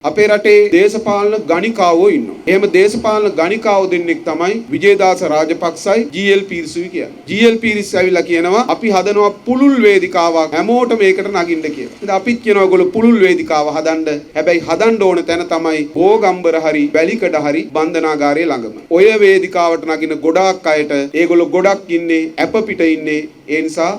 අපේ රටේ දේශපාලන ගණිකාවෝ ඉන්නවා. එහෙම දේශපාලන ගණිකාවෝ දෙන්නෙක් තමයි විජේදාස රාජපක්සයි ජී.එල්. පීරිසුයි කියන්නේ. ජී.එල්. පීරිස් ඇවිල්ලා කියනවා අපි හදනවා පුළුල් වේදිකාවක් හැමෝටම ඒකට නගින්න කියලා. ඉතින් අපිත් කියනවා ඔයගොල්ලෝ පුළුල් වේදිකාව හදන්න. හැබැයි හදන්න ඕන තැන තමයි බෝගම්බර හරි වැලිකඩ හරි බන්ධනාගාරයේ ළඟම. ඔය වේදිකාවට නගින ගොඩාක් අයට ඒගොල්ලෝ ගොඩක් ඉන්නේ ඇප පිට ඉන්නේ. ඒ නිසා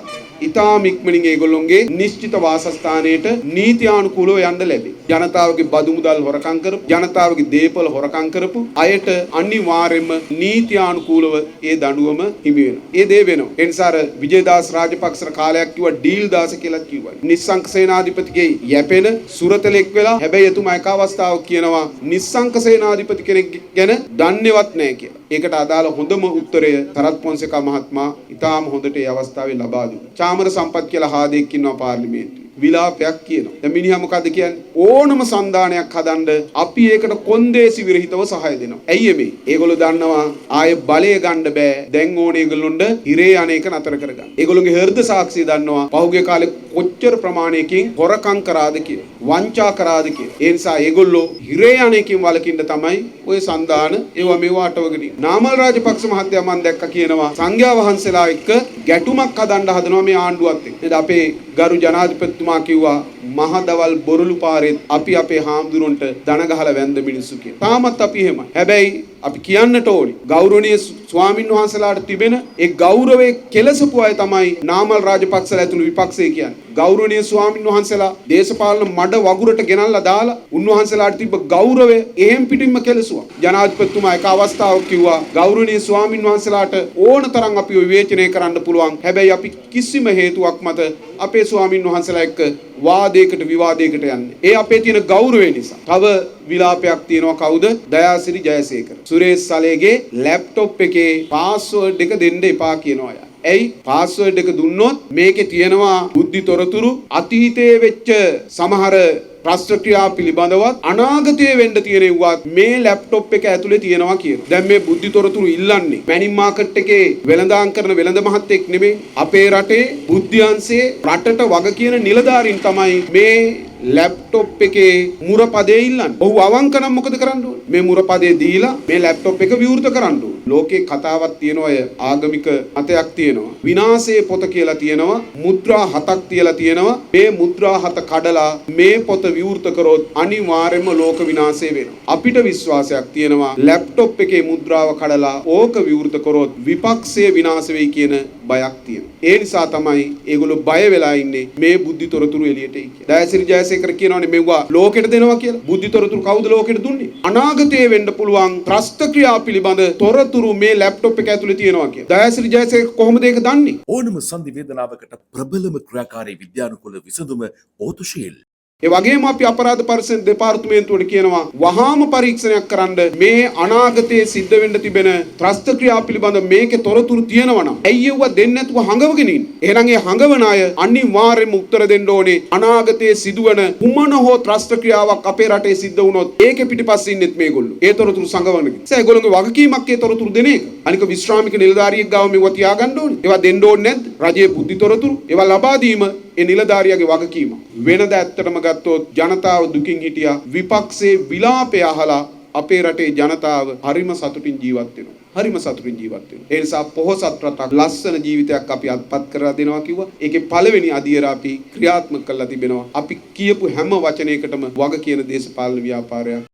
ඉතාම ඉක්මනින් ඒගොල්ලොන්ගේ නිශ්චිත වාසස්ථානයට නීත්‍යානුකූලව යන්න ලැබේ. ජනතාවගේ බදු මුදල් හොරකම් කරපු, ජනතාවගේ දේපල හොරකම් කරපු අයට අනිවාර්යයෙන්ම නීත්‍යානුකූලව ඒ දඬුවම හිමි වෙනවා. ඒ දේ වෙනවා. ඒ නිසා අර විජේදාස් රාජපක්ෂ කාලයක් කිව්වා ඩීල් දාස කියලා කිව්වා. නිස්සංක සේනාධිපතිගේ යැපෙන සුරතලෙක් වෙලා හැබැයි එතුමා එක අවස්ථාවක කියනවා නිස්සංක සේනාධිපති කෙනෙක් ගැන දන්නේවත් නැහැ කියලා. ඒකට අදාළ හොඳම උත්තරය සරත් පොන්සේකා මහත්මයා ඉතාම හොඳට ඒ අවස්ථාවේ ලබා දුන්නා. චාමර සම්පත් කියලා හාදෙක් ඉන්නවා පාර්ලිමේන්තුවේ. විලාපයක් කියනවා. දැන් මිනිහා මොකද්ද කියන්නේ? ඕනම සන්දානයක් හදන්න අපි ඒකට කොන්දේසි විරහිතව සහාය දෙනවා. ඇයි මේ? ඒගොල්ලෝ දන්නවා ආයේ බලය ගන්න බෑ. දැන් ඕනේ ඒගොල්ලොන්ට හිරේ අනේක නතර කරගන්න. ඒගොල්ලෝගේ හෘද සාක්ෂිය දන්නවා පහුගිය කාලේ කොච්චර ප්‍රමාණයකින් හොරකම් කරාද කියලා, වංචා කරාද කියලා. ඒ නිසා ඒගොල්ලෝ හිරේ අනේකින් වළකින්න තමයි ඔය සන්දාන ඒවා මේවා අටවගෙන ඉන්නේ. නාමල් රාජපක්ෂ මහත්තයා මම දැක්ක කියනවා සංඝයා වහන්සේලා එක්ක ගැටුමක් හදන්න හදනවා මේ ආණ්ඩුවත් එක්ක. නේද අපේ ගරු ජනාධිපතිතුමා කිව්වා මහදවල් බොරළු පාරෙත් අපි අපේ හාමුදුරන්ට දන ගහලා වැන්ද මිනිස්සු කියලා. තාමත් අපි එහෙමයි. හැබැයි අපි කියන්නට ඕනි ගෞරවනීය ස්වාමින් වහන්සේලාට තිබෙන ඒ ගෞරවයේ කෙලසපු අය තමයි නාමල් රාජපක්ෂලා ඇතුළු විපක්ෂය කියන්නේ. ගෞරවනීය ස්වාමින් වහන්සේලා දේශපාලන මඩ වගුරට ගෙනල්ලා දාලා උන්වහන්සේලාට තිබ්බ ගෞරවය එහෙම් පිටින්ම කෙලසුවා. ජනාධිපතිතුමා එක අවස්ථාවක කිව්වා ගෞරවනීය ස්වාමින් වහන්සේලාට ඕන තරම් අපිව විවේචනය කරන්න පුළුවන්. හැබැයි අපි කිසිම හේතුවක් මත අපේ ස්වාමින් වහන්සේලා එක්ක වාදයකට විවාදයකට යන්නේ. ඒ අපේ තියෙන ගෞරවය නිසා. තව විලාපයක් තියෙනවා කවුද? දයාසිරි ජයසේකර. සුරේෂ් සලේගේ ලැප්ටොප් එකේ පාස්වර්ඩ් එක දෙන්න එපා කියනවා යා. ඇයි? පාස්වර්ඩ් එක දුන්නොත් මේකේ තියෙනවා බුද්ධි තොරතුරු අතීතයේ වෙච්ච සමහර ප්‍රශ්න පිළිබඳවත් අනාගතයේ වෙන්න තියෙන ඒවාත් මේ ලැප්ටොප් එක ඇතුලේ තියෙනවා කියනවා. දැන් මේ බුද්ධි තොරතුරු ඉල්ලන්නේ මැනින් මාකට් එකේ වෙළඳාම් කරන වෙළඳ මහත්තයෙක් නෙමෙයි. අපේ රටේ බුද්ධ්‍යංශයේ රටට වග කියන නිලධාරීන් තමයි මේ ලැප්ටොප් එකේ මුරපදේ ඉල්ලන්නේ. ඔහු අවංක නම් මොකද කරන්න ඕනේ? මේ මුරපදේ දීලා මේ ලැප්ටොප් එක විවෘත කරන්න ඕනේ. ලෝකේ කතාවක් තියෙනවා, අය ආගමික මතයක් තියෙනවා. විනාශයේ පොත කියලා තියෙනවා. මුද්‍රා හතක් තියලා තියෙනවා. මේ මුද්‍රා හත කඩලා මේ පොත විවෘත කරොත් අනිවාර්යයෙන්ම ලෝක විනාශය වෙනවා. අපිට විශ්වාසයක් තියෙනවා ලැප්ටොප් එකේ මුද්‍රාව කඩලා ඕක විවෘත කරොත් විපක්ෂය විනාශ වෙයි කියන බයක් තියෙනවා. ඒ නිසා තමයි ඒගොල්ලෝ බය වෙලා ඉන්නේ මේ බුද්ධි තොරතුරු එළියට එයි කියලා. දයාසිරි ජයසේකර කියනවනේ මෙව්වා ලෝකෙට දෙනවා කියලා. බුද්ධි තොරතුරු කවුද ලෝකෙට දුන්නේ? අනාගතයේ වෙන්න පුළුවන් ත්‍රස්ත ක්‍රියා පිළිබඳ තොරතුරු මේ ලැප්ටොප් එක ඇතුලේ තියෙනවා කියලා. දයාසිරි ජයසේකර කොහොමද ඒක දන්නේ? ඕනම සන්ධි වේදනාවකට ප්‍රබලම ක්‍රියාකාරී විද්‍යානුකූල විසඳුම ඕතෝෂීල්. ඒ වගේම අපි අපරාධ පරීක්ෂණ දෙපාර්තමේන්තුවට කියනවා වහාම පරීක්ෂණයක් කරන්න මේ අනාගතයේ සිද්ධ වෙන්න තිබෙන ත්‍රස්ත ක්‍රියා පිළිබඳ මේකේ තොරතුරු තියෙනවා නම් ඇයි ඒවා දෙන්නේ නැතුව හංගවගෙන ඉන්නේ? එහෙනම් ඒ හංගවන අය අනිවාර්යයෙන්ම උත්තර දෙන්න ඕනේ. අනාගතයේ සිදුවන කුමන හෝ ත්‍රස්ත ක්‍රියාවක් අපේ රටේ සිද්ධ වුණොත් ඒකේ පිටිපස්සේ ඉන්නෙත් මේගොල්ලෝ. ඒ තොරතුරු සඟවන එක. ඒ ඒගොල්ලෝගේ වගකීමක් ඒ තොරතුරු දෙන එක. අනික විශ්‍රාමික නිලධාරියෙක් ගාව මේවා තියාගන්න ඕනේ. ඒවා දෙන්න ඕනේ නැද්ද? රජයේ බුද්ධි තොරතුරු ඒවා ලබා දීම ඒ නිලධාරියාගේ වගකීම. වෙනද ඇත්තටම ගත්තොත් ජනතාව දුකින් හිටියා. විපක්ෂයේ විලාපය අහලා අපේ රටේ ජනතාව හරිම සතුටින් ජීවත් වෙනවා. හරිම සතුටින් ජීවත් වෙනවා. ඒ නිසා පොහොසත් රටක් ලස්සන ජීවිතයක් අපි අත්පත් කරලා දෙනවා කිව්වා. ඒකේ පළවෙනි අදියර අපි ක්‍රියාත්මක කරලා තිබෙනවා. අපි කියපු හැම වචනයකටම වග කියන දේශපාලන ව්‍යාපාරයක්.